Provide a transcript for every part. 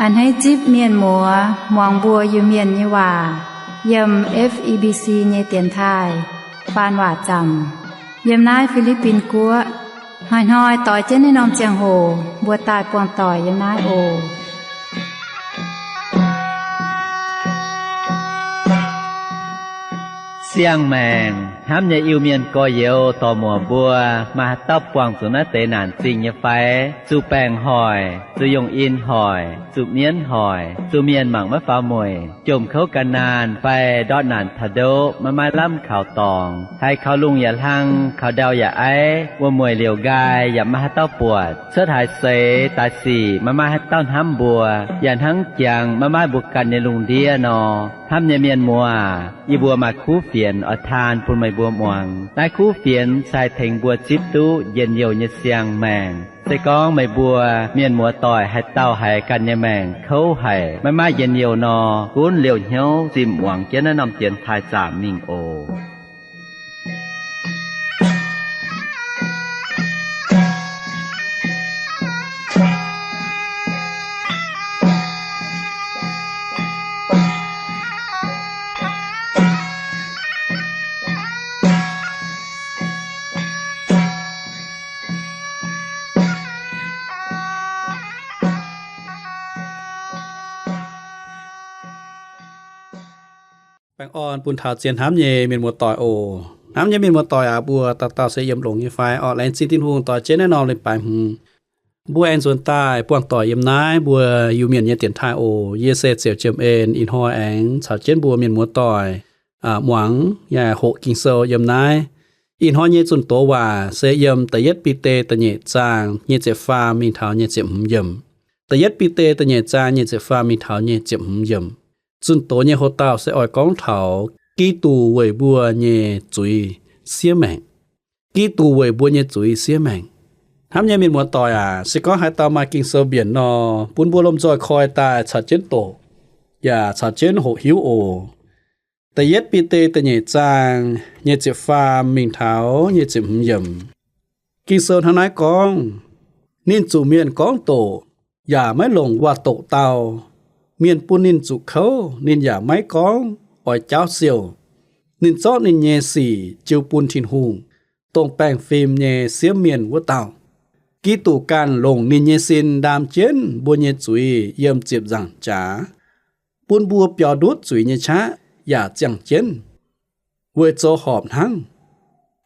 A'hneiv zipv mienh muoz muangx mbuo Iu-Mienh nyei waac yiem F E B C nyei dienx taaih faan waac zaamc yiem naaiv Fi^li^bin Guoqv. Hnoi-hnoi doix jienv naaiv norm ziangh hoc mbuo daaih buangh doic yiem naaiv oc. Siang-maengc hnamv nyei Iu-Mienh gorx-youz dorc-muoc mbuo, maaih haaix dauh buangh zuqc naaiv deix naanc zingh nyei fai? Zuqc baengc hoic, zuqc yungh in hoic, zuqc mienv hoic, zuqc mienh mangc maiv faaux mueic, jomc kouv gan naanh fai ndortv naanc taux ndoqv maiv maaih lamh kaux dorngx, haiz kaux lungh yaac hlang, kaux ndau yaac aiv, wuom-mueic liouc nqaai yaac maiv maaih haaix dauh buatc, cuotv haaix seix daaih sic maiv maaih haaix dauh hnamv mbuo, yaac hnangv jangx maiv maaih mbuo ganh nyei lungh ndiev nor, hnamv nyei mienh muoz, yie mbuo maaih kuv fienx oix taan bun meih mbuo muangx. Naaiv kuv fienx se haih tengx mbuo zipv duqv njien-youh nyei siang-maengc. Se gorngv meih mbuo mienh muoz-doic haaix dauh haiz ganh nyei maengc kouv haic, maiv maaih njien-youh nor, gunv liouh hnyouv zinh muangx jienv naaiv norm dienx taaih zaamc mingh oc. Baengh orn bun taux zien hnamv nyei mienh muoz-doic oc. Hnamv nyei mienh muoz-doic aac, mbuo dauh dauh se yiem longx nyei fai? Orqc, laengz zingh Tin-Hungh doix jienv naaiv norm leiz-baaix hmz, mbuo aengx nzuonx daaih buangh doic yiem naaiv mbuo Iu-Mienh nyei dienx taaih oc. Yie se Ziouc Jiem En, ih hnoi aengx caux jienv mbuo mienh muoz-doic muangx yaac hoqc Ging-Sou yiem naaiv. Ih hnoi nyei zunh doz waac se yiem da'yietv Bide da'nyeic zaang nyei ziepc faam mingh taux nyei ziepc hmz yiemc. Da'yietv Bide da'nyeic zaang nyei ziepc faam mingh taux nyei ziepc hmz yiemc. Zunh doz nyei houx-daauh se oix gorngv taux Giduc weic mbuo nyei zuiz siev maengc. Giduc weic mbuo nyei zuiz siev maengc. Hnamv nyei mienh muoz-doic aac, se gorngv haaix dauh maaih Ging-Sou mbienc nor, bun mbuo lomh nzoih koi daaih caux jienv doqc, yaac caux jienv hoqc hiuv oc. Da'yietv Bide da'nyeic zaang nyei ziepc faam mingh taux nyei ziepc hmz yiemc. Ging-Sou hnangv naaiv gorngv, Ninh zuqc mienh gorngv doqc, yaac maiv longc waac-doqc dau. Mienh bun ninh zuqc kouv, ninh yaac maiv gorngv oix jaauv siouh. Ninh zorqv ninh nyei sic jiu bun Tin-Hungh, dongh baengh fim nyei siemv mienh wuov dauh. Giduc ganh longc ninh nyei sin ndaam jienv mbuo nyei zuiz yiem ziepc nzaangc jaax, bun mbuo biaux ndutv zuiz nyei qaqv yaac ziangh jienv, weic zoux horpc hnangv.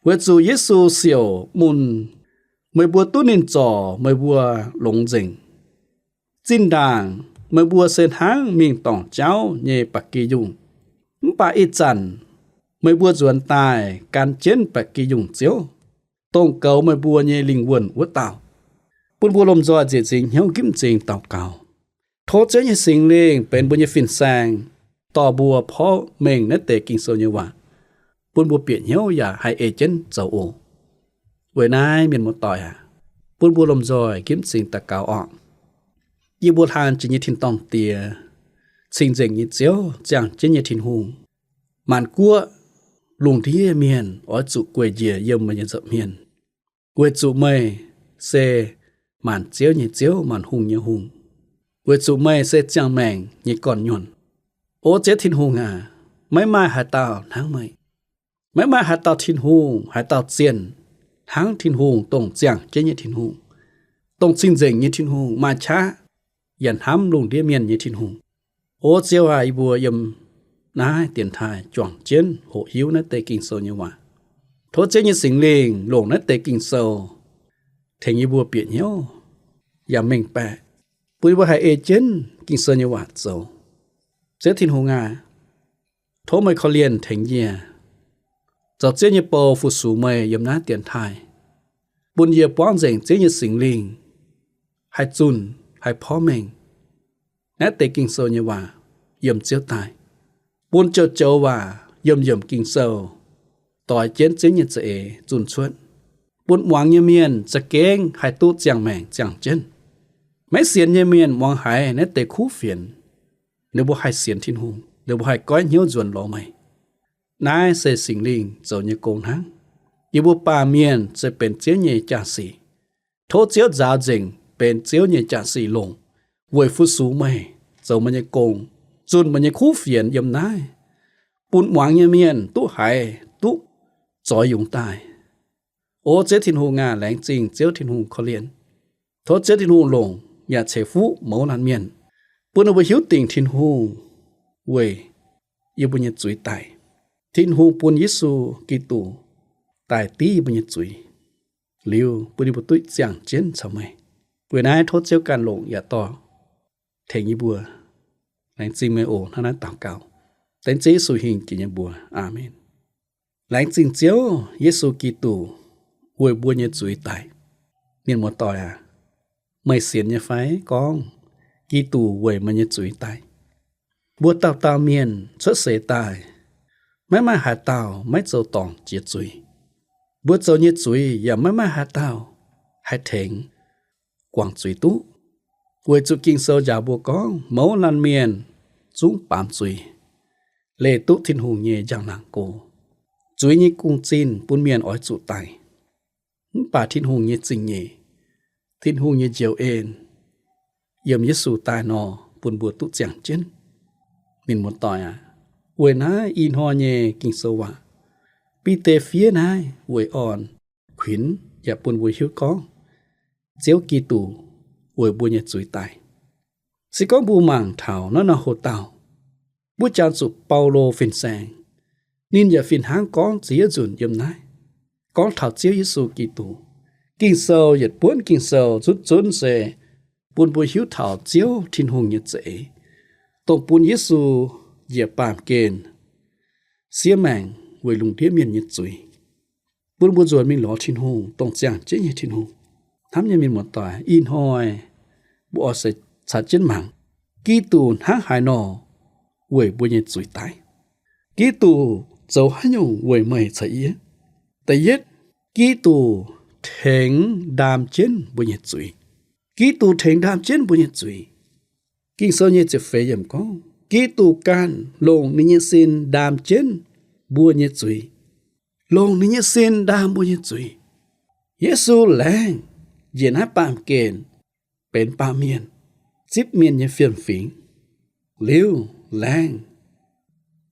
Weic zuqc Yesu siouc mun, meih mbuo duqv ninh zorc meih mbuo longx nzengc. Zinh ndaangc meih mbuo se hnangv mingh dorngc jauv nyei ba'gi yungh, mv baac ih zanc meih mbuo nzuonx daaih gan jienv ba'gi yungh Ziouv, dongh goux meih mbuo nyei lingh wuonh wuov dauh. Bun mbuo lomh nzoih nzieqc nzingx hnyouv gipv m'zing daux gaux. Tov Ziouv nyei Singx Lingh benx mbuo nyei fin-saeng, dorh mbuo porv mengh naaiv deix Ging-Sou nyei waac, bun mbuo bieqc hnyouv yaac haih ei jienv zoux oc. Weic naaiv mienh muoz-doic aac, bun mbuo lomh nzoih gipv m'zing daux gaux orqc. Yie mbuo hlang jiex nyei tin-dorngh Diex, cing-nzengc nyei Ziouv, ziangh jienv nyei Tin-Hungh, maanc guoqv lungh ndiev mienh oix zuqc gueic njiec yiem meih nyei nza'hmien, weic zuqc meih se maanc ziouv nyei Ziouv, maanc hungh nyei Hungh, weic zuqc meih se ziangh maengc nyei gorn-nyuonh. O Ziouv Tin-Hungh aac, maiv maaih haaix dauh hnangv meih. Maiv maaih haaix dauh Tin-Hungh, haaix dauh zienh hnangv Tin-Hungh, dongh ziangh jienv nyei Tin-Hungh, dongh cing-nzengc nyei Tin-Hungh, maaih qaqv yaac hnamv lungh ndiev mienh nyei Tin-Hungh. O Ziouv aac, yie mbuo yiem naaiv dienx taaih juangc jienv hoqc hiuv naaiv deix Ging-Sou nyei waac. Tov Ziouv nyei Singx Lingh longc naaiv deix Ging-Sou tengx yie mbuo bieqc hnyouv yaac mengh baeqc, bun yie mbuo haih ei jienv Ging-Sou nyei waac zoux. Ziouv Tin-Hungh aac, tov meih korv-lienh tengx yie, zoux Ziouv nyei bou fu-sux meih yiem naaiv dienx taaih, bun yie buangv nzengc Ziouv nyei Singx Lingh haih zunh, haih porv mengh naaiv deix Ging-Sou nyei waac yiem Ziouv daaih, bun joux-joux waac yiemh yiemc Ging-Sou doix jienv Ziouv nyei za'eix zunh cuotv, bun muangx nyei mienh za'gengh haih duqv ziangh maengc ziangh jienv. Maiv sienx nyei mienh muangx haiz naaiv deix kuv fienx, ninh mbuo haih sienx Tin-Hungh. ninh mbuo haih goiv hnyouv nzuonx lorz meih. Naaiv se Singx Lingh zoux nyei gong hnangv. Yie mbuo baamh mienh se benx Ziouv nyei jaa-sic. Tov Ziouv nzaaux nzengc benx Ziouv nyei jaa-sic longc weic fu-sux meih, zoux meih nyei gong, zunh meih nyei kuv fienx yiem naaiv, bun muangx nyei mienh duqv haiz duqv zoix yungz daaih. O Ziouv Tin-Hungh aac, laengz zingh Ziouv Tin-Hungh korv-lienh. Tov Ziouv Tin-Hungh longc yaac ceix fuqv mouz laanh mienh, bun ninh mbuo hiuv dingc Tin-Hungh weic yie mbuo nyei zuiz daic. Tin-Hungh bun Yesu Giduc daaih div yie mbuo nyei zuiz, liuz bun yie mbuo duqv ziangh jienv caux meih. Weic naaiv tov Ziouv ganh longc yaac dorh tengx yie mbuo. Laengz zingh meih oc. Hnangv naaiv daux gaux dengv Ziouv Yesu hingh jiex nyei mbuox. Aamen. Laengz zingh Ziouv Yesu Giduc weic mbuo nyei zuiz daic. Mienh muoz-doic aac, meih sienx nyei fai gorngv Giduc weic meih nyei zuiz daic? Mbuo dauh dauh mienh cuotv seix daaih, maiv maaih haaix dauh maiv zoux dorngc jiex zuiz. Mbuo zoux nyei zuiz yaac maiv maaih haaix dauh haih tengx guangc zuiz duqv. Weic zuqc Ging-Sou njaaux mbuo gorngv mouz laanh mienh zungv baamz zuiz, leih duqv Tin-Hungh nyei njang-laangc go. Zuiz nyei gong-zinh bun mienh oix zuqc daic. Mv baac Tin-Hungh nyei zingh nyeic, Tin-Hungh nyei njoux en yiem Yesu daaih nor, bun mbuo duqv ziangh jienv. Mienh muoz-doic aac, weic naaiv ih hnoi nyei Ging-Sou waac, Bide fiev naaiv weic orn kuinx yaac bun mbuo hiuv gorngv Ziouv Giduc weic mbuo nyei zuiz daic. Se gorngv mbuo mangc taux naaiv norm hoc-dauh, mbuo jangx zuqc Baulo fin-saeng, ninh yaac fih hnangv gorngv ziex nzunc yiem naaiv, gorngv taux Ziouv Yesu Giduc. Ging-Sou yietc buonv Ging-Sou zunv zunv se bun mbuo hiuv taux Ziouv Tin-Hungh nyei za'eix, dongh bun Yesu njiec baamh gen siev maengc weic lungh ndiev mienh nyei zuiz, bun mbuo nzuonx mingh lorz Tin-Hungh, dongh ziangh jienv nyei Tin-Hungh. Hnamv nyei mienh muoz-doic, ih hnoi mbuo oix caux jienv mangc, Giduc hnangv haaix nor weic mbuo nyei zuiz daic. Giduc zoux haaix nyungc weic meih caux yie? Da'yietv, Giduc tengx ndaam jienv mbuo nyei zuiz. Giduc tengx ndaam jienv mbuo nyei zuiz. Ging-Sou nyei ziepc feix yiemc gorngv, Giduc ganh longc ninh nyei sin ndaam jienv mbuo nyei zuiz. Longc ninh nyei sin ndaam mbuo nyei zuiz. Yesu laengz njiec naaiv baamh gen benx baamh mienh, zipv mienh nyei fiem-fingx, liuz laengz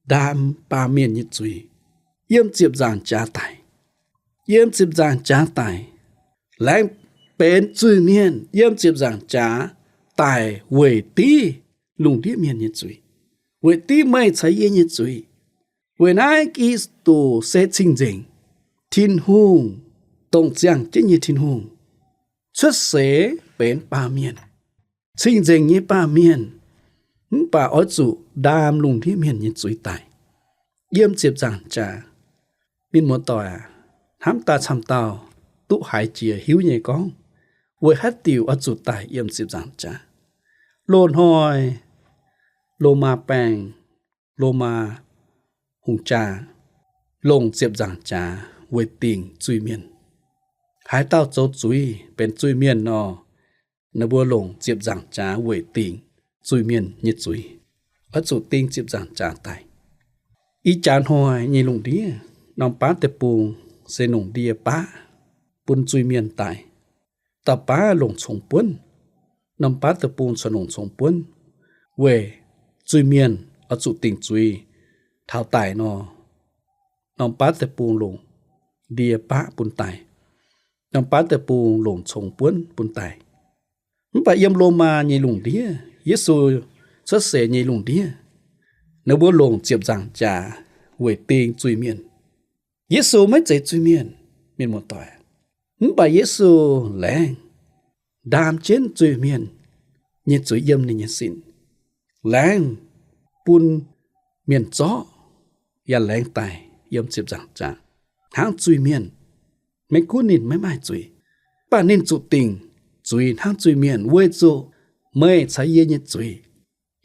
ndaam baamh mienh nyei zuiz, yiem ziepc nzaangc jaax daic. Yiem ziepc nzaangc jaax daic, laengz benx zuiz-mienh yiem ziepc nzaangc jaax daic weic div lungh ndiev mienh nyei zuiz, weic div meih caux yie nyei zuiz. Weic naaiv Giduc se cing-nzengc Tin-Hungh, dongh ziangh jienv nyei Tin-Hungh, cuotv seix benx baamh mienh, cing-nzengc nyei baamh mienh, mv baac oix zuqc ndaam lungh ndiev mienh nyei zuiz daic yiem ziepc nzaangc jaax. Mienh muoz-doic aac, hnamv daaih camv dauh duqv haiz jiex hiuv nyei gorngv, weic haaix diuc oix zuqc daic yiem ziepc nzaangc jaax. Loz-hnoi Lomaa baeng, Lomaa hungh jaa longc ziepc nzaangc jaax weic dingc zuiz-mienh. Haaix dauh zoux zuiz benx zuiz-mienh nor, ninh mbuo longc ziepc nzaangc jaax weic dingc zuiz-mienh nyei zuiz, oix zuqc ding ziepc nzaangc jaax daic. Ih jaax hnoi nyei lungh ndiev, norm baav deic-bung se longc ndie-baqv bun zuiz-mienh daic. Dauh baav longc congx buonv, norm baav deic-bung corc longc congx buonv, weic zuiz-mienh oix zuqc dingc zuiz taux daic nor, norm baav deic-bung longc ndie-baqv bun daic, norm baav deic-bung longc congx buonv bun daic. Mv baac yiem Lomaa nyei lungh ndiev, Yesu cuotv seix nyei lungh ndiev, ninh mbuo longc ziepc nzaangc jaax weic ding zuiz-mienh. Yesu maiv zeiz zuiz-mienh, mienh muoz-doic. Mv baac Yesu laengz ndaam jienv zuiz-mienh nyei zuiz yiem ninh nyei sin, laengz bun mienh zorqv yaac laengz daic yiem ziepc nzaangc jaax hnangv zuiz-mienh. Maiv gunv ninh maiv maaih zuiz, mv baac ninh zuqc dingc zuiz hnangv zuiz-mienh weic zuqc meih caux yie nyei zuiz.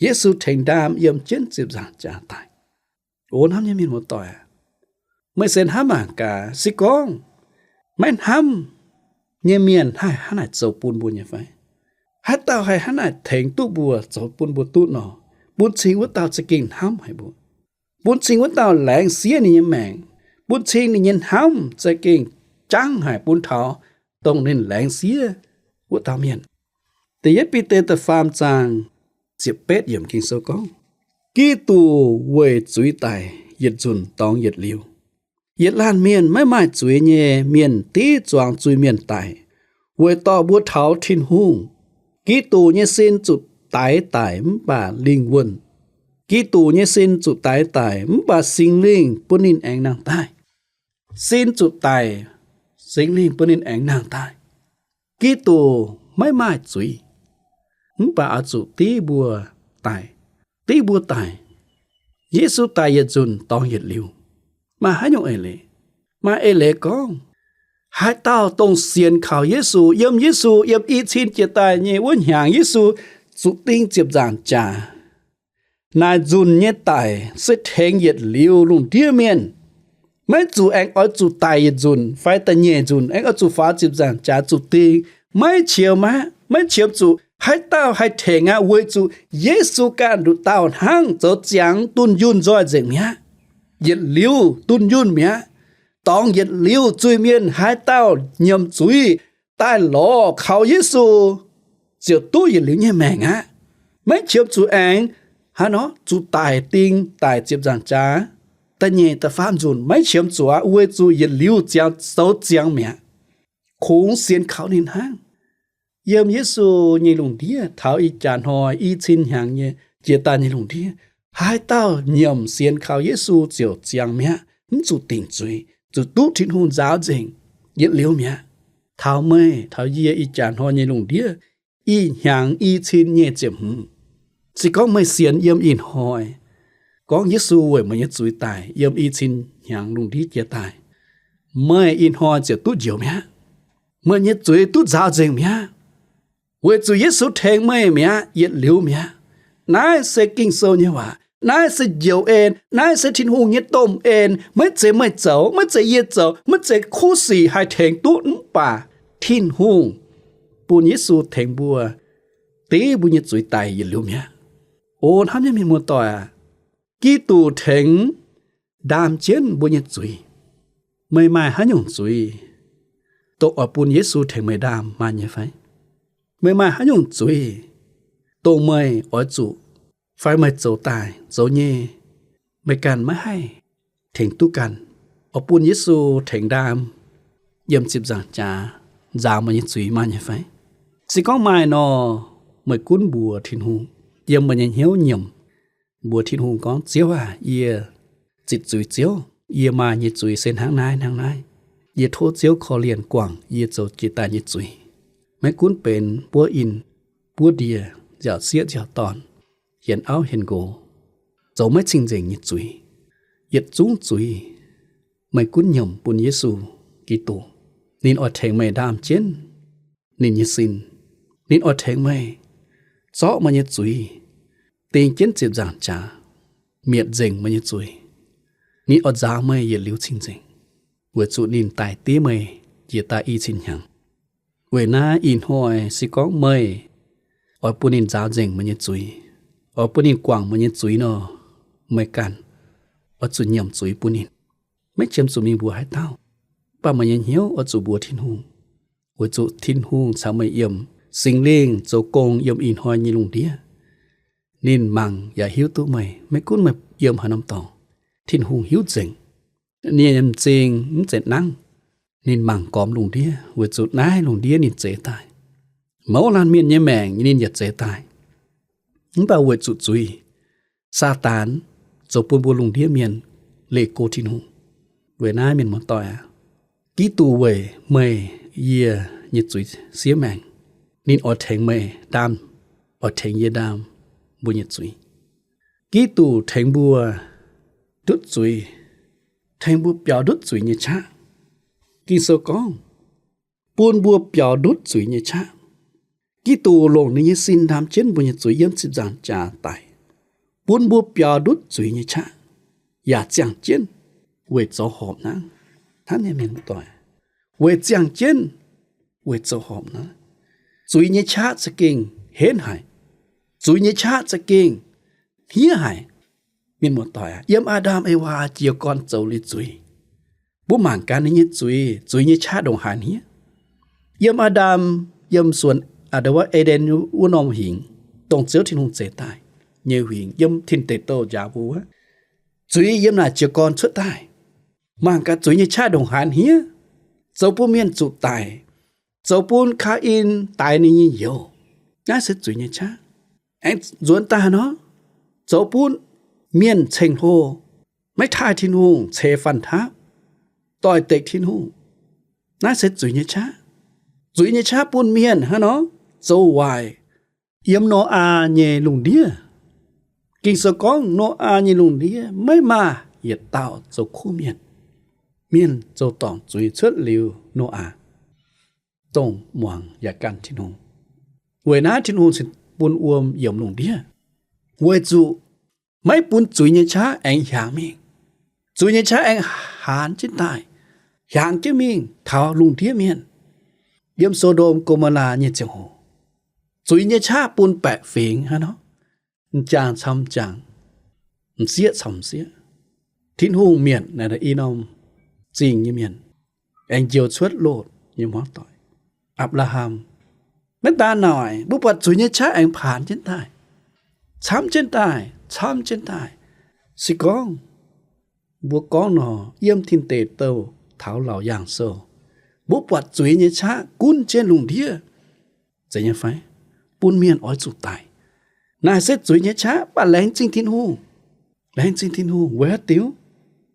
Yesu tengx ndaam yiem jienv ziepc nzaangc jaax daic. O hnamv nyei mienh muoz-doic aac, meih se hnamv mangc gaax, se gorngv maiv hnamv nyei mienh haih hnangv naaic zoux bun mbuo nyei fai? Haaix dauh haih hnangv naaic tengx duqv mbuo zoux bun mbuo duqv nor? bun cing wuov dauh za'gengh hnamv haic mbuo. Bun cing wuov dauh laengz siev ninh nyei maengc. Bun cing ninh nyei hnamv za'gengh jangv haic bun taux dongh ninh laengz siev wuov dauh mienh. Da'yietv Bide da'faam zaang ziepc betv yiemc Ging-Sou gorngv, Giduc weic zuiz daic yietc nzunc dorngx yietc liuz. Yietc laanh mienh maiv maaih zuiz nyei mienh div zuangx zuiz-mienh daic, weic dorh mbuo taux Tin-Hungh. Giduc nyei sin zuqc daix daic mv baac lingh wuonh. Giduc nyei sin zuqc daix daic mv baac Singx Lingh bun ninh aengx nangh daaih. Sin zuqc daic, Singx Lingh bun ninh aengx nangh daaih. Giduc maiv maaih zuiz, mv baac oix zuqc div mbuo daic. Div mbuo daic. Yesu daic yietc nzunc dorngx yietc liuz. Maaih haaix nyungc eix leiz? Maaih eix leiz gorngv, haaix dauh dongh sienx kaux Yesu, yiem Yesu, yiem i cin jiex daaih nyei wuov hnyangx Yesu zuqc ding ziepc nzaangc jaax, naaic nzunc nyei daic se tengx yietc liuz lungh ndiev mienh. Maiv zuqc aengx oix zuqc daic yietc nzunc fai da'nyeic nzunc aengx oix zuqc faaux ziepc nzaangc jaax zuqc ding. Maiv qiemx aqv. Maiv qiemx zuqc. Haaix dauh haih tengx aqv? Weic zuqc Yesu ganh nduqc dauh hnangv zoux ziangx dunh yunh nzoih nzengc mi'aqv. Yietc liuz dunh yunh mi'aqv. Dorngx yietc liuz zuiz-mienh haaix dauh nyiemc zuiz daaih lorz kaux Yesu ziouc duqv yietc liuz nyei maengc aqv. Maiv qiemx zuqc aengx haaix nor zuqc daic ding daic ziepc nzaangc jaax da'nyeic da'faam nzunc, maiv qiemx zuqc aqv, weic zuqc yietc liuz ziangx zoux ziangx mi'aqv. Kungx sienx kaux ninh hnangv. Yiem Yesu nyei lungh ndiev taux ih jaax hnoi i cin hnyangx nyei jiex daaih nyei lungh ndiev, haaix dauh nyiemc sienx kaux Yesu ziouc ziangx mi'aqv, mv zuqc dingc zuiz, zuqc duqv Tin-Hungh nzaaux nzengc, yietc liuz mi'aqv. Taux meih taux yie ih jaax hnoi nyei lungh ndiev, ih hnyangx i cin nyic ziepc hmz, se gorngv meih sienx yiem ih hnoi, gorngv Yesu weic meih nyei zuiz daic yiem i cin hnyangx lungh ndiev jiex daaih, meih ih hnoi ziouc duqv njoux mi'aqv. Meih nyei zuiz duqv nzaaux nzengc mi'aqv, weic zuqc Yesu tengx meih mi'aqv, yietc liuz mi'aqv. Naaiv se Ging-Sou nyei waac. Naaiv se njoux en. Naaiv se Tin-Hungh nyei domh en. Maiv zeiz meih zoux, maiv zeiz yie zoux, maiv zeiz kuv sic haih tengx duqv, mv baac Tin-Hungh bun Yesu tengx mbuo div mbuo nyei zuiz daic yietc liuz mi'aqv. O hnamv nyei mienh muoz-doic aac, Giduc tengx ndaam jienv mbuo nyei zuiz. Meih maaih haaix nyungc zuiz, dongh oix bun Yesu tengx meih ndaam maaih nyei fai? Meih maaih haaix nyungc zuiz, dongh meih oix zuqc fai meih zoux daaih zoux nyei, meih ganh maiv haih tengx duqv ganh, oix bun Yesu tengx ndaam yiem ziepc nzaangc jaax nzaaux meih nyei zuiz maaih nyei fai? Se gorngv maaih nor, meih gunv mbuox Tin-Hungh, yiem meih nyei hnyouv nyiemc, mbuox Tin-Hungh gorngv, Ziouv aac, yie zitc zuiz Ziouv. Yie maaih nyei zuiz se hnangv naaiv hnangv naaiv. Yie tov Ziouv korv-lienh guangc yie zoux jiex daaih nyei zuiz. Maiv gunv benx buov in buov ndie, nziaauc sieqv nziaauc dorn, hienx auv hienx nqox, zoux maiv cing-nzengc nyei zuiz, yietc zungv zuiz, meih gunv nyiemc bun Yesu Giduc. Ninh oix tengx meih ndaam jienv ninh nyei sin. Ninh oix tengx meih zorqv meih nyei zuiz, ding jienv ziepc nzaangc jaax, mietc nzengc meih nyei zuiz. Ninh oix nzaaux meih yietc liuz cing-nzengc, weic zuqc ninh daic div meih jiex daaih i cin hnyangx. Weic naaiv ih hnoi se gorngv meih oix bun ninh nzaaux nzengc meih nyei zuiz, oix bun ninh guangc meih nyei zuiz nor, meih ganh oix zuqc nyiemc zuiz bun ninh. Maiv qiemx zuqc mingh mbuox haaix dauh, mv baac meih nyei hnyouv oix zuqc mbuox Tin-Hungh, weic zuqc Tin-Hungh caux meih yiem. Singx Lingh zoux gong yiem ih hnoi nyei lungh ndiev. Ninh mangc yaac hiuv duqv meih, maiv gunv meih yiem haaix norm dorngx, Tin-Hungh hiuv nzengc. Ninh nyei m'zing mv zeiz nangv. Ninh mangc gormx lungh ndiev weic zuqc naaiv lungh ndiev ninh zeix daaih. Mouz laanh mienh nyei maengc ninh yaac zeix daaih. Mv baac weic zuqc zuiz, Saadaan zoux bun mbuo lungh ndiev mienh leih go Tin-Hungh. Weic naaiv mienh muoz-doic aac, Giduc weic meih yie nyei zuiz siev maengc. Ninh oix tengx meih ndaam, oix tengx yie ndaam mbuo nyei zuiz. Giduc tengx mbuo ndutv zuiz, tengx mbuo biaux ndutv zuiz nyei qaqv. Ging-Sou gorngv, bun mbuo biaux ndutv zuiz nyei qaqv. Giduc longc ninh nyei sin ndaam jienv mbuo nyei zuiz yiem ziepc nzaangc jaax daic, bun mbuo biaux ndutv zuiz nyei qaqv, yaac ziangh jienv weic zoux horpc hnangv. Hnamv nyei mienh muoz-doic, weic ziangh jienv weic zoux horpc hnangv. Zuiz nyei qaqv za'gengh henv haic. Zuiz nyei qaqv za'gengh hniev haic. Mienh muoz-doic aac, yiem Aa^ndam Ewaa jiez gorn zoux liuz zuiz, mbuo mangc gaax ninh nyei zuiz, zuiz nyei qaqv ndongc haaix hniev. Yiem Aa^ndam, yiem suonc, aa, ndau wuov E^nden wuov norm huingx, dongh Ziouv Tin-Hungh zeix daaih nyei huingx, yiem tin deic douh njaaux mbuo wuov, zuiz yiem naaic jiez gorn cuotv daaih. Mangc gaax zuiz nyei qaqv ndongc haaix hniev, zoux bun mienh zuqc daic, zoux bun Kaa^in daix ninh nyei youz. Naaiv se zuiz nyei qaqv. Aengx nzuonx daaih nor, zoux bun mienh ceng-hlo, maiv taaih Tin-Hungh, ceix fanh taapv, doix-dekc Tin-Hungh. Naaiv se zuiz nyei qaqv. Zuiz nyei qaqv bun mienh hnangv nor zoux waaic. Yiem Noyaa nyei lungh ndiev, Ging-Sou gorngv Noyaa nyei lungh ndiev maiv maaih yietc dauh zoux kuv mienh. Mienh zoux dorngc zuiz cuotv liuz Noyaa, dongh muangx yaac ganh Tin-Hungh. Weic naaiv Tin-Hungh cingx bun wuom yiemx lungh ndiev, weic zuqc maiv bun zuiz nyei qaqv aengx hiaangx mingh. Zuiz nyei qaqv aengx haanz jienv daaih, hiaangx jienv mingh taux lungh ndiev mienh. Yiem So^ndom, Go^mo^laa nyei ziangh hoc, zuiz nyei qaqv bun baeqc fingx hnangv nor, m'jangc caux m'jangc, m'sieqv caux m'sieqv, Tin-Hungh mietc naaic i norm zingh nyei mienh, aengx njoux cuotv Lotv nyei hmuangv doic, Apc^laa^ham. Maiv daan naaic, mbuo buatc zuiz nyei qaqv aengx paanx jienv daaih, camv jienv daaih, camv jienv daaih. Se gorngv mbuo gorngv nor, yiem tin deic douh taux laauc yaangh sou, mbuo buatc zuiz nyei qaqv gunv jienv lungh ndiev. Zeiz nyei fai? Bun mienh oix zuqc daic. Naaic se zuiz nyei qaqv, mv baac laengz zingh Tin-Hungh. Laengz zingh Tin-Hungh weic haaix diuc?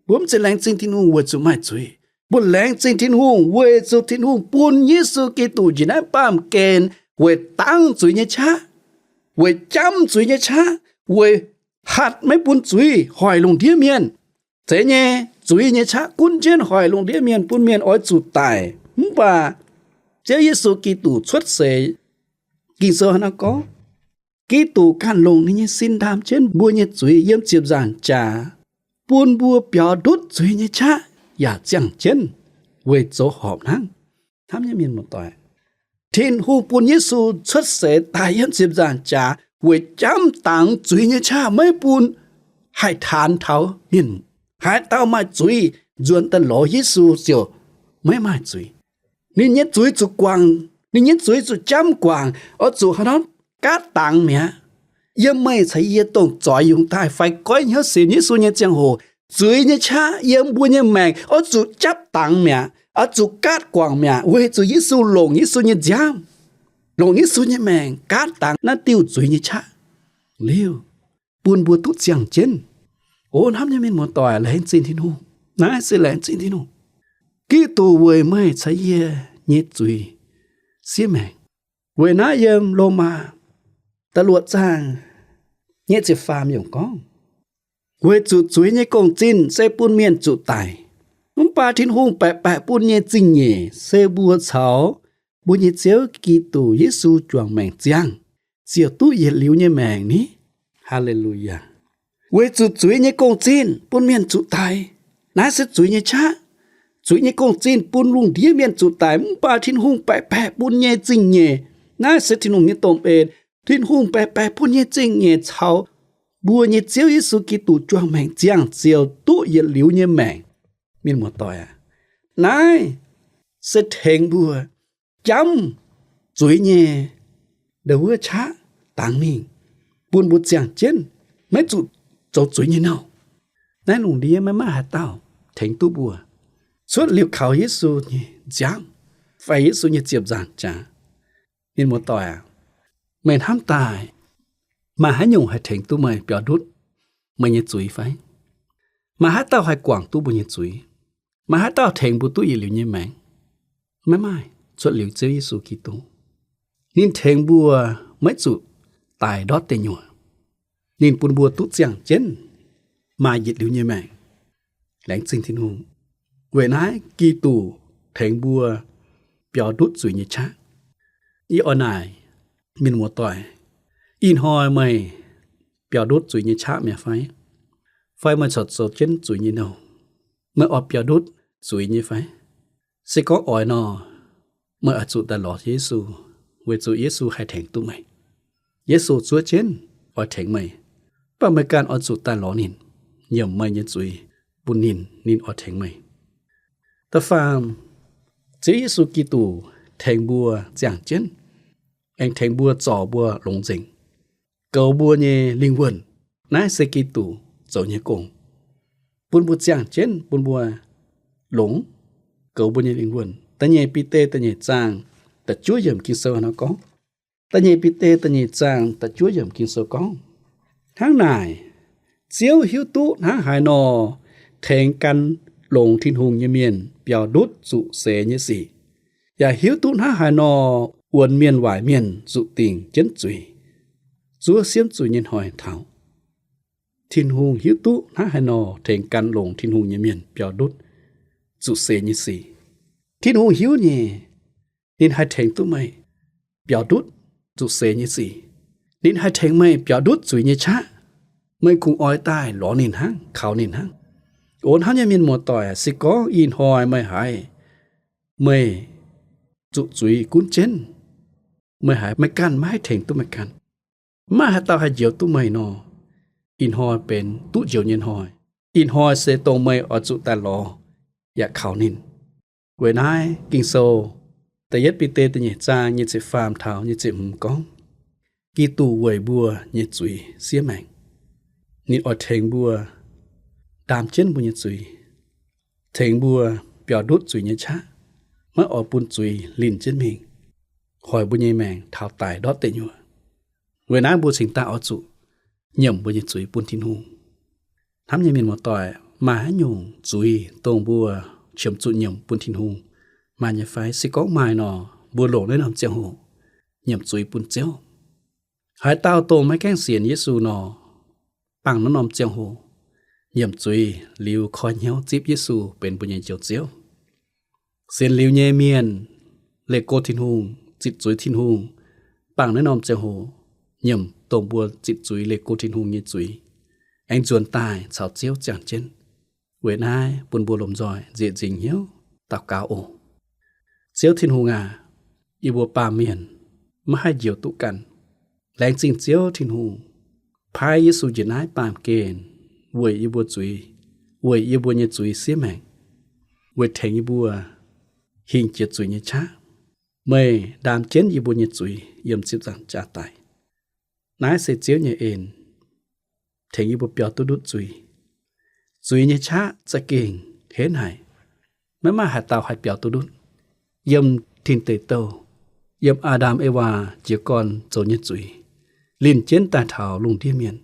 Mbuo mv zeiz laengz zingh Tin-Hungh weic zuqc maaih zuiz. Mbuo laengz zingh Tin-Hungh weic zuqc Tin-Hungh bun Yesu Giduc njiec naaiv baamh gen weic dangv zuiz nyei qaqv, weic jamv zuiz nyei qaqv, weic hatc maiv bun zuiz hoic lungh ndiev mienh. Zeiz nyei, zuiz nyei qaqv gunv jienv hoic lungh ndiev mienh, bun mienh oix zuqc daic. Mv baac Ziouv Yesu Giduc cuotv seix, Ging-Sou hnangv naaiv gorngv, Giduc ganh longc ninh nyei sin ndaam jienv mbuo nyei zuiz yiem ziepc nzaangc jaax, bun mbuo biaux ndutv zuiz nyei qaqv yaac ziangh jienv weic zoux horpc hnangv. Hnamv nyei mienh muoz-doic, Tin-Hungh bun Yesu cuotv seix daaih yiem ziepc nzaangc jaax weic jamv dangx zuiz nyei qaqv, maiv bun haih taanx taux mienh. Haaix dauh maaih zuiz nzuonx daaih lorz Yesu ziouc maiv maaih zuiz. Ninh nyei zuiz zuqc guangc, ninh nyei zuiz zuqc jamv guangc, oix zuqc hnangv nor gaatv dangx mi'aqv. Yiem meih caux yie dongh zoix yungz daaih fai goiv hnyouv sienx Yesu nyei ziangh hoc, zuiz nyei qaqv yiem mbuo nyei maengc oix zuqc japv dangx mi'aqv, oix zuqc gaatv guangc mi'aqv, weic zuqc Yesu longc Yesu nyei nziaamv, longc Yesu nyei maengc gaatv dangx naaiv diuh zuiz nyei qaqv liuz, bun mbuo duqv ziangh jienv. O hnamv nyei mienh muoz-doic, laengz zingh Tin-Hungh. Naaiv se laengz zingh Tin-Hungh. Giduc weic meih caux yie nyei zuiz siev maengc. Weic naaiv yiem Lomaa da'luoqc zaang nyei ziepc faam yiemc gorngv, weic zuqc zuiz nyei gong-zinh se bun mienh zuqc daic, mv baac Tin-Hungh baeqc baeqc bun nyei zingh nyeic se mbuo caux mbuo nyei Ziouv Giduc Yesu juangc maengc ziangh, ziouc duqv yietc liuz nyei maengc ni. Haa^le^lu^yaa. Weic zuqc zuiz nyei gong-zinh bun mienh zuqc daic. Naaiv se zuiz nyei qaqv. Zuiz nyei gong-zinh bun lungh ndiev mienh zuqc daic, mv baac Tin-Hungh baeqc baeqc bun nyei zingh nyeic. Naaiv se Tin-Hungh nyei domh en. Tin-Hungh baeqc baeqc bun nyei zingh nyeic caux mbuo nyei Ziouv Yesu Giduc juangc maengc ziangh ziouc duqv yietc liuz nyei maengc. Mienh muoz-doic aac, naaiv se tengx mbuo jamv zuiz nyei ndau wuov qaqv dangx mingh, bun mbuo ziangh jienv maiv zuqc zoux zuiz nyei nouh. Naaiv lungh ndiev maiv maaih haaix dauh tengx duqv mbuo cuotv liuz kaux Yesu nyei nziaamv fai Yesu nyei ziepc nzaangc jaax. Mienh muoz-doic aac, meih hnamv daaih, maaih haaix nyungc haih tengx duqv meih biaux ndutv meih nyei zuiz fai? Maaih haaix dauh haih guangc duqv mbuo nyei zuiz? Maaih haaix dauh tengx mbuo duqv yietc liuz nyei maengc? Maiv maaih, cuotv liuz Ziouv Yesu Giduc. Ninh tengx mbuo maiv zuqc daic ndortv deic nyuoqc. Ninh bun mbuo duqv ziangh jienv maaih yietc liuz nyei maengc. Laengz zingh Tin-Hungh. Weic naaiv Giduc tengx mbuo biaux ndutv zuiz nyei qaqv. Yie oix naaic mienh muoz-doic, ih hnoi meih biaux ndutv zuiz nyei qaqv mi'aqv fai? Fai meih corc zoux jienv zuiz nyei nouh? Meih oix biaux ndutv zuiz nyei fai? Se gorngv oix nor, meih oix zuqc daaih lorz Yesu, weic zuqc Yesu haih tengx duqv meih. Yesu zuov jienv oix tengx meih Mv baac meih ganh oix zuqc daaih lorz ninh, nyiemc meih nyei zuiz bun ninh, ninh oix tengx meih. Da'faam, Ziouv Yesu Giduc tengx mbuo ziangh jienv, aengx tengx mbuo zorc mbuo longx nzengc, goux mbuo nyei lingh wuonh. Naaiv se Giduc zoux nyei gong, bun mbuo ziangh jienv, bun mbuo longx, goux mbuo nyei lingh wuonh. Da'nyeic Bide da'nyeic zaang da'juov yiemc Ging-Sou nor gorngv, da'nyeic Bide da'nyeic zaang da'juov yiemc Ging-Sou gorngv, hnangv naaic, Ziouv hiuv duqv hnangv haaix nor tengx gan longx Tin-Hungh nyei mienh biaux ndutv zuqc seix nyei sic, yaac hiuv duqv hnangv haaix nor wuonx mienh waaic mienh zuqc dingc jienv zuiz, zuov siemv zuiz nyei hnoi taux. Tin-Hungh hiuv duqv hnangv haaix nor tengx gan longx Tin-Hungh nyei mienh biaux ndutv zuqc seix nyei sic. Tin-Hungh hiuv nyei, ninh haih tengx duqv meih biaux ndutv zuqc seix nyei sic. Ninh haih tengx meih biaux ndutv zuiz nyei qaqv. Meih kungx oix daaih lorz ninh hnangv, kaux ninh hnangv. O hnamv nyei mienh muoz-doic, se gorngv ih hnoi meih haiz meih zuqc zuiz gunv jienv, meih haiz meih ganh maiv haih tengx duqv meih ganh, maiv maaih haaix dauh haih njoux duqv meih nor, ih hnoi benx duqv njoux nyei hnoi. Ih hnoi se dongh meih oix zuqc daaih lorz yaac kaux ninh. Weic naaiv Ging-Sou da'yietv Bide da'nyeic zaang nyei ziepc faam taux nyei ziepc hmz gorngv, Giduc weic mbuo nyei zuiz siev maengc. Ninh oix tengx mbuo ndaam jienv mbuo nyei zuiz, tengx mbuo biaux ndutv zuiz nyei qaqv, maiv oix bun zuiz linh jienv mingh, hoic mbuo nyei maengc taux daic ndortv deic nyuoqc. Weic naaiv mbuo cingx daaih oix zuqc nyiemc mbuo nyei zuiz bun Tin-Hungh. Hnamv nyei mienh muoz-doic, maaih haaix nyungc zuiz dongh mbuo qiemx zuqc nyiemc bun Tin-Hungh maaih nyei fai? Se gorngv maaih nor, mbuo longc naaiv norm ziangh hoc nyiemc zuiz bun Ziouv. Haaix dauh dongh maiv gaengh sienx Yesu nor, bangh naaiv norm ziangh hoc nyiemc zuiz liuz koi hnyouv zipv Yesu benx mbuo nyei Njoux Ziouv. Sienx liuz nyei mienh leih go Tin-Hungh, zitc zuiz Tin-Hungh, bangh naaiv norm ziangh hoc nyiemc dongh mbuo zitc zuiz leih go Tin-Hungh nyei zuiz, aengx nzuonx daaih caux Ziouv ziangh jienv. Weic naaiv bun mbuo lomh nzoih nzieqc nzingc hnyouv daux gaux oc. Ziouv Tin-Hungh aac, yie mbuo baamh mienh maiv haih njoux duqv ganh. Laengz zingh Ziouv Tin-Hungh paaiv Yesu njiec naaiv baamh gen weic yie mbuo zuiz, weic yie mbuo nyei zuiz siev maengc, weic tengx yie mbuo hingh jiex zuiz nyei qaqv. Meih ndaam jienv yie mbuo nyei zuiz yiem ziepc nzaangc jaax daic. Naaiv se Ziouv nyei en, tengx yie mbuo biaux duqv ndutv zuiz. Zuiz nyei qaqv za'gengh henv haic. Maiv maaih haaix dauh haih biaux duqv ndutv. Yiem tin deic douh, yiem Aa^ndam Ewaa jiez gorn zoux nyei zuiz, linh jienv daaih taux lungh ndiev mienh.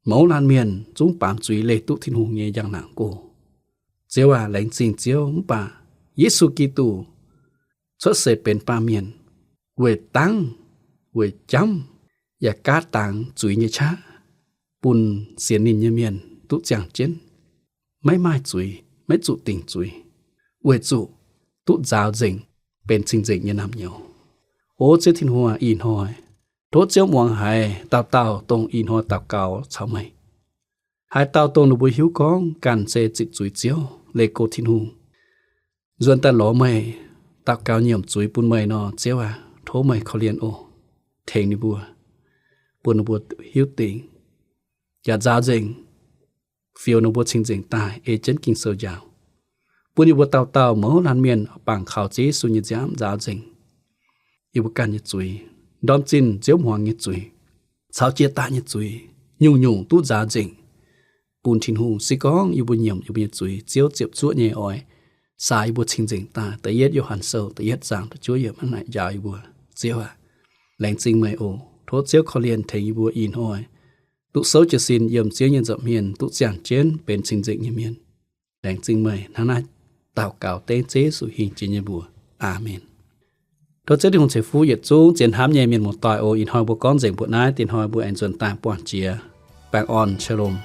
Mouz laanh mienh zungv baamz zuiz leih duqv Tin-Hungh nyei njang-laangc go. Ziouv aac, laengz zingh Ziouv mv baac Yesu Giduc cuotv seix benx baamh mienh weic dangv, weic jamv, yaac gaatv dangx zuiz nyei qaqv, bun sienx ninh nyei mienh duqv ziangh jienv, maiv maaih zuiz, maiv zuqc dingc zuiz, weic zuqc duqv nzaaux nzengc, benx cing-nzengc nyei naamh nyouz. O Ziouv Tin-Hungh, ih hnoi tov Ziouv muangx haiz dauh dauh dongh ih hnoi daux gaux caux meih. Haaix dauh dongh ninh mbuo hiuv gorngv ganh se zitc zuiz Ziouv, leih go Tin-Hungh, nzuonx daaih lorz meih, daux gaux nyiemc zuiz bun meih nor, Ziouv aac, tov meih korv-lienh oc, tengx ninh mbuo, bun ninh mbuo hiuv dingc, yaac nzaaux nzengc, fioux ninh mbuo cing-nzengc daaih ei jienv Ging-Sou njaaux, bun yie mbuo dauh dauh mouz laanh mienh bangc kaux Ziouv Yesu nyei nziaamv nzaaux nzengc yie mbuo ganh nyei zuiz, ndorm zinh nziouv hmuangx nyei zuiz, caux jiex daaih nyei zuiz, nyungc-nyungc duqv nzaaux nzengc bun Tin-Hungh. Se gorngv yie mbuo nyiemc yie mbuo nyei zuiz, Ziouv ziepc zuoqv nyei oix saax yie mbuo cing-nzengc daaih. Da'yietv Yo^han Sou da'yietv zaang da'juov yiemc hnangv naaic njaaux yie mbuo. Ziouv aac, laengz zingh meih oc. Tov Ziouv korv-lienh tengx yie mbuo ih hnoi duqv souv jiez sin yiem Ziouv nyei nza'hmien, duqv ziangh jienv benx cing-nzengc nyei mienh. Laengz zingh meih. Hnangv naaiv daux gaux dengv Ziouv Yesu hingh jiex nyei mbuox. Aamen. Tov Ziouv Tin-Hungh ceix fuqv yietc zungv zien hnamv nyei mienh muoz-doic oc. Ih hnoi mbuo gorngv nzengc mbuoqc naaiv, dinh hnoi mbuo aengx nzuonx daaih buangh jiex. Baengh orn, Shalom.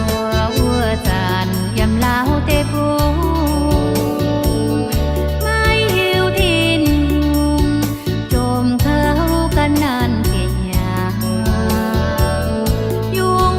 Mbuo wuov zanc yiem Laauv deic-bung, maiv hiuv Tin-Hungh jomc kouv ga'naanh ziepc hnyangx. Yungz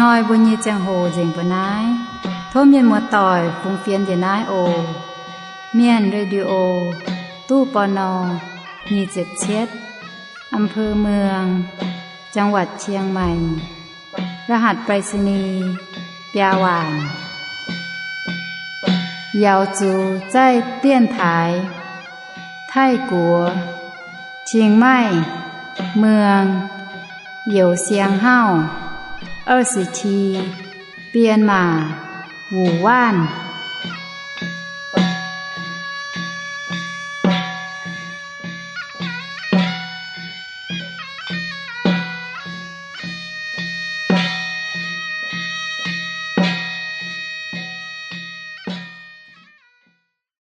Hnoi mbuo nyei ziangh hoc nzengc mbuo naaiv. Tov mienh muoz-doic fungx fienx njiec naaiv oc. Mienh Radio, ตู้ ปณ. nyic ziepc cietv, อำเภอเมือง จังหวัดเชียงใหม่ รหัสไปรษณีย์ biaa waanc. 瑶族在电台 Taiv-Guoqv, Chiang Mai, Muang, Youz Siang Hauv, 二十七, Bienh Maac, Wuc Waanv.